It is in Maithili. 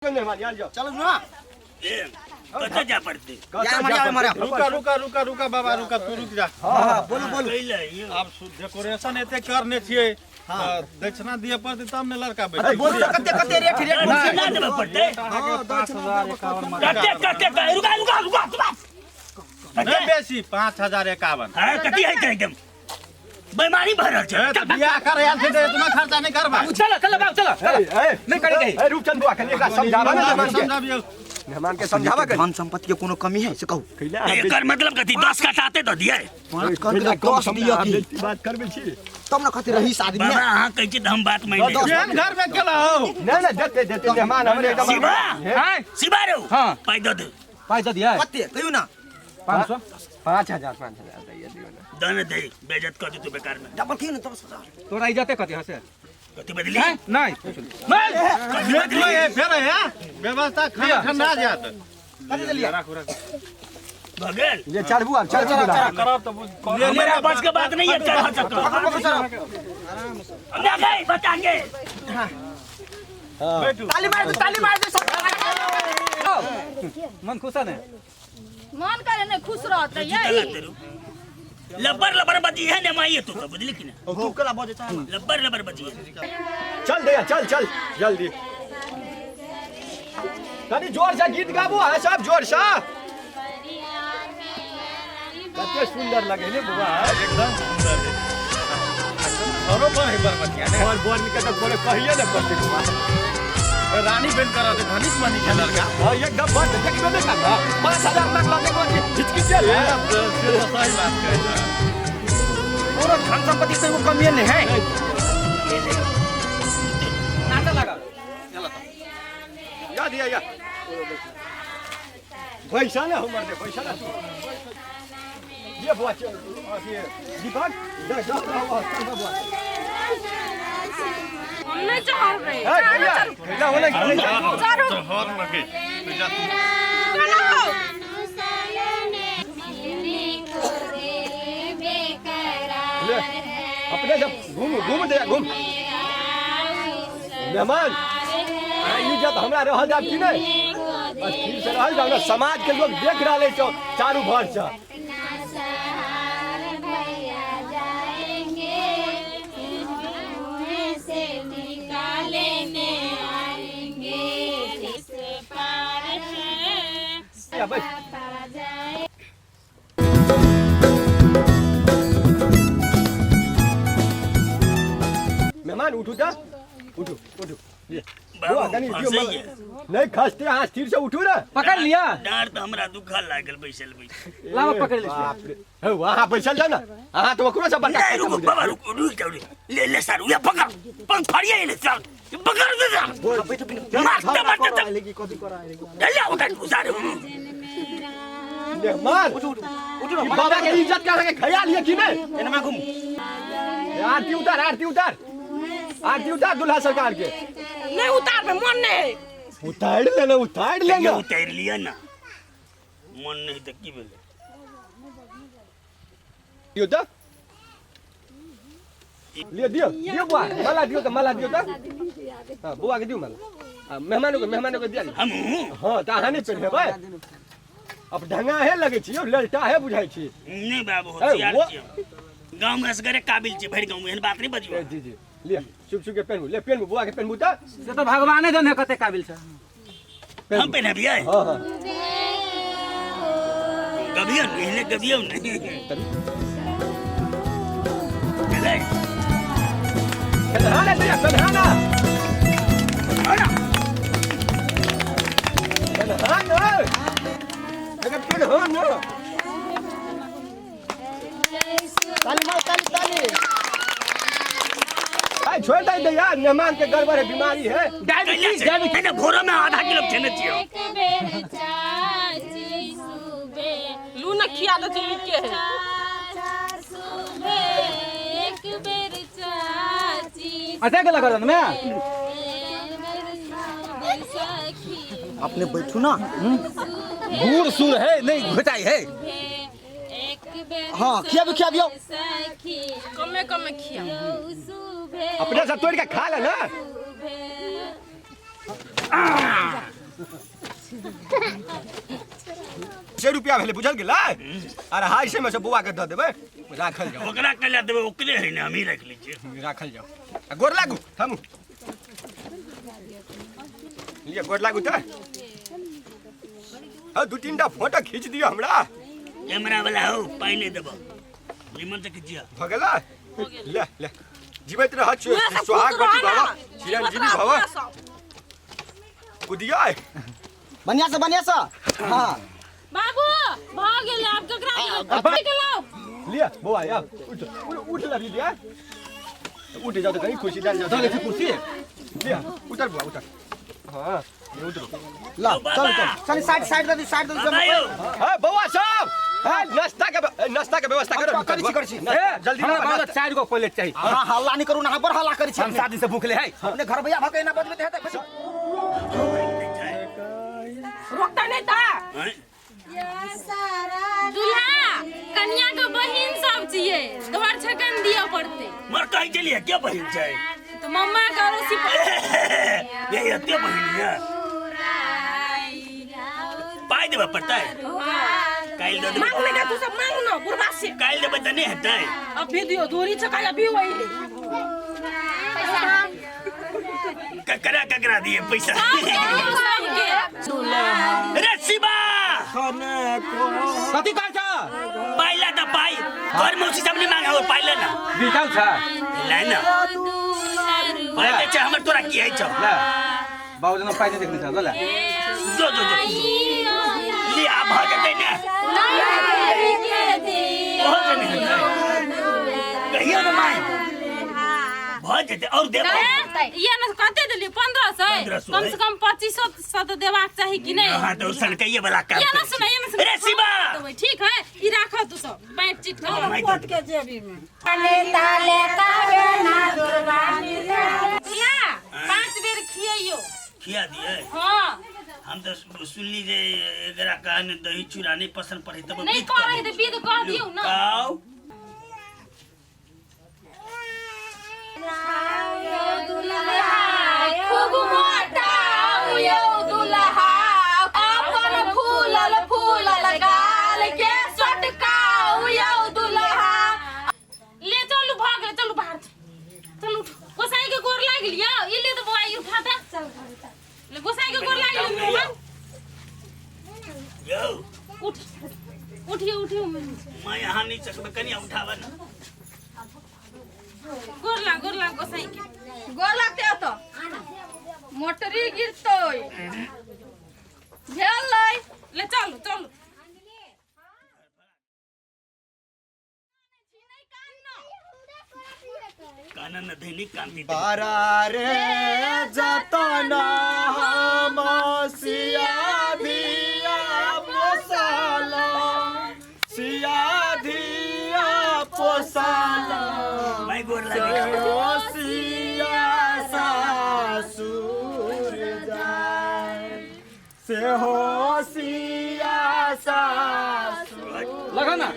मेहमान आयल जाओ। चलू ना। ए, कतऽ जाय पड़तै? यार मारे आवे मारे। रुका रुका रुका रुका बाबा, रुका, तू रुक जा। हाँ हाँ, बोलू बोलू। कैले यौ? आब डेकोरेशन एते करने छियै, तऽ दक्षिणा दिअ पड़तै तब ने लड़का अरे बैठतै। बोलू तऽ कते कते रेट रेट बोलू। दक्षिणा देबऽ पड़तै? हाँ, दक्षिणा देबऽ पड़तै। कते कते कते? रुका रुका रुका रुका। नहि बेसी, 5051। हाँ, कथी हेतै एकदम बेमानी भऽ रहल छै। ए, तऽ बियाह करे आयल छै तऽ एतना खर्चा नहि करबा। चलो चलो बाबू, चलो चलो। ए, नहीं करे ए रूपचंद बुआ, कनी एकरा समझावा ना मेहमान के। समझाबियौ। मेहमान के समझावा कनी। धन संपत्ति के कोनो कमी है से कहू? कैला एकर मतलब कथी? 10 कटाते दऽ दियै। पाँच कर के दस दिअ की? बात करबे छी तब न कहते रहीस आदमी बाबा है। अहाँ कहै छी तऽ हम बात मानि लेब। केहन घर में केला हो? नहीं नहीं, देते देते मेहमान हमरे एकदम। शिवा। हैं? शिवा रो। हाँ। पाइ दऽ दे। पाइ दऽ दियै। कते कहियौ ना? 500। 5000, 5000 दैया दियौ ना। दऽ ने दे, बेइज्जत कऽ देतौ बेकार में। डबल कहियौ ना, 10,000। तोरा इज्जते कथी हसे? कथी बदली? हैं? नहीं नहीं। कथी बदली? ए, फेर हे व्यवस्था, खाना ठंडा जात। कते देलियै? राखू राखू। भऽ गेल। ये चढ़बू आब, चढ़बू दुल्हा। करब तऽ हमरा बस के बात नहीं है चढ़ चक्कर। पकड़ पकड़ सर। ना गए बताएंगे। बैठू। ताली मार दे, ताली मार दे सब। मन खुश है ने? मन करे ने खुश रहते यही। लबर लबर बजी है ने माई तो बुझली कि ना? तू कला बजे चाहे। लबर लबर बजी है। चल दैया, चल चल जल्दी। कनी जोर से गीत गाबू अहाँ सब जोर से। कते सुंदर लगे ने बुआ? एकदम सुंदर है। घरो पर है बरबटिया ने। और बोल के तो कोने कहिए ने पड़ते बुआ। रानी बन कर रहते, धनिक मनी के लड़का। हाँ, एकदम बड़ देखबे नहीं करता। 5000 लाख लागे को हिचकिचे ले। से तो सही बात कहे छह। पूरा धन संपत्ति से वो कमी नहीं है। नाचा लागल। या दिया या। पैसा ना हमर दे, पैसा ना तू। ये बुआ चल, अथी दीपक, जा जा जा जा बुआ। हम नहीं चढ़ रहे। ए भैया, भैया होने चढ़ो। हर लगे तो जा तू। चलो। ले, अपने जब घूम घूम दे घूम। मेहमान, इज्जत हमरा रहल जाब कि नहीं? स्थिर से रहल जाब ना, समाज के लोग देख रहल है चारू भर से। या बैठ। मेहमान उठू तऽ, उठू उठू। ये बुआ, बाबू कनी दियौ। फंसै है। नहीं खसते, अहाँ स्थिर से उठू ने। पकड़ लिया। डाँर तऽ हमरा दुखऽ लागल बैसल बैसल। लावा पकड़ ले। बाप रे, हौ अहाँ बैसल जाउ ने, अहाँ तऽ ओकरो से बड़का। नहीं रुको बाबा, रुको, रुक जाओ। ले ले सर, ये पकड़ पकड़ फड़िए ले सर, पकड़ दे सर। मारते मारते तक ले उठा उतारे। मेहमान, उठू ई बाबा के इज्जत के अहाँके ख्याल ये कि नहीं? एनमा घूम। आरती उतार, आरती उतार, आरती उतार दुल्हा सरकार के। नहीं उतार में मन नहीं है। उतार लेना, उतार लेना। उतार लिया ना, मन नहीं तऽ की भेलै? दियौ तऽ, लिअ, दियौ दियौ बुआ, माला दियौ तऽ, माला दियौ तऽ। हाँ, बुआ के दियौ माला आ मेहमानो के, मेहमानो के दिया। हमहूँ? हाँ, तऽ अहाँ नहि पहिनेबै? अब ढंगा हे लगै छी यौ, ललटा हे बुझाइ छी। नहीं बाबू, ए, होशियार वो- छियै हम। गाँव में असगरे काबिल छी भरि गाँव में, एहन बात नहीं बजियौ। ए, जी जी, लिअ, चुप चुप के पेनबू, ले पेनबू, बुआ के पेनबू तऽ। से तऽ भगवाने जाने कते काबिल छै। हम पहनबियै? हाँ हाँ। गबियौ ने, एहने गबियौ ने। भेलै? पेन्हा ने दिया, पेन्हा ना। ना। पेन्हा ना, अगर पेन्हा ना। ताली मारो, ताली ताली। आई छोड़ दे दे यार, मेहमान के गड़बड़ है, बीमारी है। Diabetes, diabetes. नहीं नहीं, भोरो में आधा किलो खेने छियै। लू न खिया दे चिल्ली के है। अच्छा गेला गर्दन में। अपने बैठू ना। बूढ़ सूढ़ है नहीं घुटाई है। हाँ, खियाबू खियाबियो। कमे कमे खिया। अपने से तोड़ के खा ले ना। सौ रुपया भेलै, बुझल गेलै? 250 में से बौआ के दऽ देबै, राखल जाओ। ओकरा कैला देबै? ओकरे है ने, हमही राखि लै छियै। राखल जाओ। आ गोर लागू, थमू लिअ, गोर लागू। तऽ हाँ, दू तीन टा फोटो खींच दियौ हमरा। कैमरा वाला हो, पाइ नहि देबऽ, निमन से खिचिया। भऽ गेलै? ले ले, जीवैत रह, उएह सब सोहागवती खुश रह भव, ना। चिरंजीवी जीवैत भव। रह सब। कुदियो। बढ़िया से, बढ़िया से, हाँ। बाबू, भऽ गेलै, आब ककरा देबै? ठीक, लाउ। लिअ बौआ, या उठ उठ उठ, लभी दिया, उठ जाओ तो कहीं खुशी डाल जाओ। दऽ लै छी कुर्सी। लिअ, उतर बुआ, उतर। हाँ, ये उतरो। ला, चल चल चल, साइड साइड दे दी, साइड दे दी। बाबा यौ। हाँ बौआ सब, हाँ, नाश्ता के व्यवस्था करो। करै छी, करै छी। नाश्ता, जल्दी हमरा लाओ, बाबा नाश्ता। चारि गो प्लेट चाही। हाँ, हल्ला नहीं करू ना, बड़ हल्ला करै छी। हम शादी से भूखले है। अपने घर भैया भके एना बजबैत हेतै। रोकता नहीं ता। आँय? दूल्हा कन्या के बहिन सब छियै, तोहर छकन दिअ पड़तै। मर कहै छलियै के बहिन छै? तऽ मम्मा के अड़ोसी। ये एते बहिन ये पाइ देबऽ पड़तै? काल्हि दऽ देबै। मांग लेगा तू सब, मांग न बुढ़बा से। काल्हि देबै तऽ नहि हेतै? अभी दियो, दूरी चकाई अभी वही। ककरा ककरा दिए पैसा? सबके। रे शिवा! कथी कहै छ? पाइ ला तऽ पाइ, तोहर मौसी सब नहि मांगे, पाइ ले ना। बिकाउ छ। ले ना, पाइ दै छै हमर, तोरा की होइ छौ? ले बाबू, जना पाइ नहि देखने छ, ल ले। जो जो जो, ले, आब भऽ जेतै ने? भऽ जेतै, कहियो ने माय, भऽ जेतै और देब। ये न कते देलियै? 1500। 1500। कम से कम 2500 तऽ देबाक चाही कि नहि? हाँ, तऽ ओ सनकैये वाला काम ये न करै सुन, ये न छी। सुन। रे शिवा! देबै, ठीक है, ई राख तू सब बाँटि चिट कऽ। माय तऽ दूल्हा, 5 बेर खियैयो। खिया दिए? हाँ। हम तऽ सुनली जे एकरा कहने दही चूड़ा नहि पसंद पड़े तब नहि पड़ै तऽ विध कऽ दियौ न। खाओ। खूब मोटा यौ दुल्हा, अपन फूलल फूलल गाल के सटकाउ यौ दुल्हा। ले चलू, भऽ गेलै, चलू बाहर चलू। गोसाई के गोर लागि लियौ। ई ले तऽ बौआ, ई उठा दे। ले, गोसाई के गोर लागि लियौ मोहन। यौ। उठ, उठियो उठियो। मैं यहाँ नहीं सकबै, कनिया उठाबऽ ने। गोर लाग, गोर लाग गोसाई के। गोर लगते तो मोटरी गिरतै, झेल लै। ले चलू चलू। कान न धैनी कान दी। बारा रे जतन हम सिया धिया पोसाला, सिया धिया पोसाला। मैं गोर लागे। सिया सासुर जाय से हो सिया सासुर लगा ना।